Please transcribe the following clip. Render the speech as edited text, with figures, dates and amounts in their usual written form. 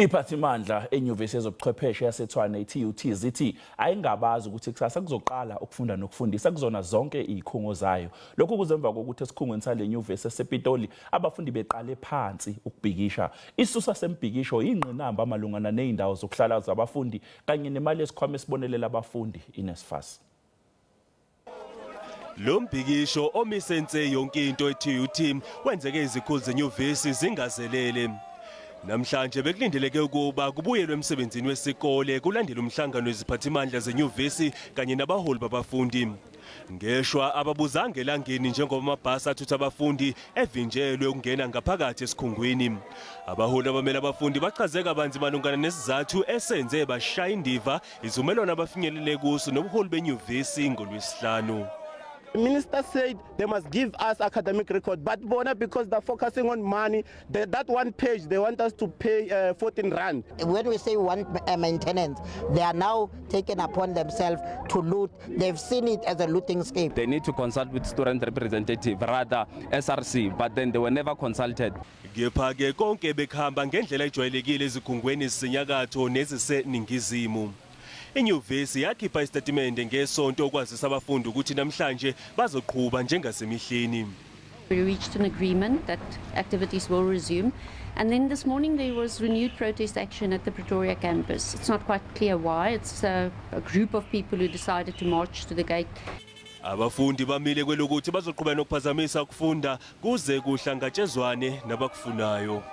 Iphathimandla enyuvesi yezobuchwepheshe yaseTshwane i-TUT zithi ayingabazi ukuthi kusasa kuzoqala ukufunda nokufundisa kuzona zonke izikhungo zayo. Lokhu kuzemva kokuthi esikhungweni sale nyuvesi esePitoli abafundi beqale phansi ukubhikisha. Isisusa sembhikisho yingqinamba malungana nezindawo zokuhlala zabafundi kanye nemali yesikhwama esibonelela abafundi iNSFAS. Lo mbhikisho omise nse yonke into e-TUT wenzeke izikhulu zenyuvesi zingazelele. Namhlanje bekulindeleke ukuba kubuyelwe emsebenzini wesikole kulandela umhlangano weziphathimandla zenyuvesi kanye nabaholi babafundi. Ngeshwa ababuzanga elangeni njengoba amabhasi athutha abafundi evinjelwe ukungena ngaphakathi esikhungwini. Abaholi abamele abafundi bachaze kabanzi malungana nesizathu esenze bashaya indiva Isivumelwano abafinyelele kuso nobuholi benyuvesi ngoLwesihlanu. The minister said they must give us academic record, but bona, because they're focusing on money, they, that one page, they want us to pay 14 rand. When we say want maintenance, they are now taking upon themselves to loot. They've seen it as a looting scheme. They need to consult with student representative, rather SRC, but then they were never consulted. Kepha-ke konke bekuhamba ngendlela ejwayelekile ezikhungweni ezisenyakatho neziseningizimu. Inyuvesi yakhipha isitatimende ngeSonto ukwazisa abafundi ukuthi namhlanje bazoqhuba njengasemihleni. We reached an agreement that activities will resume. And then this morning there was renewed protest action at the Pretoria campus. It's not quite clear why. It's a group of people who decided to march to the gate. Abafundi bamile kwelokuthi bazoqhubeka nokuphazamisa ukufunda kuze kuhlangatshezwane nabakufunayo.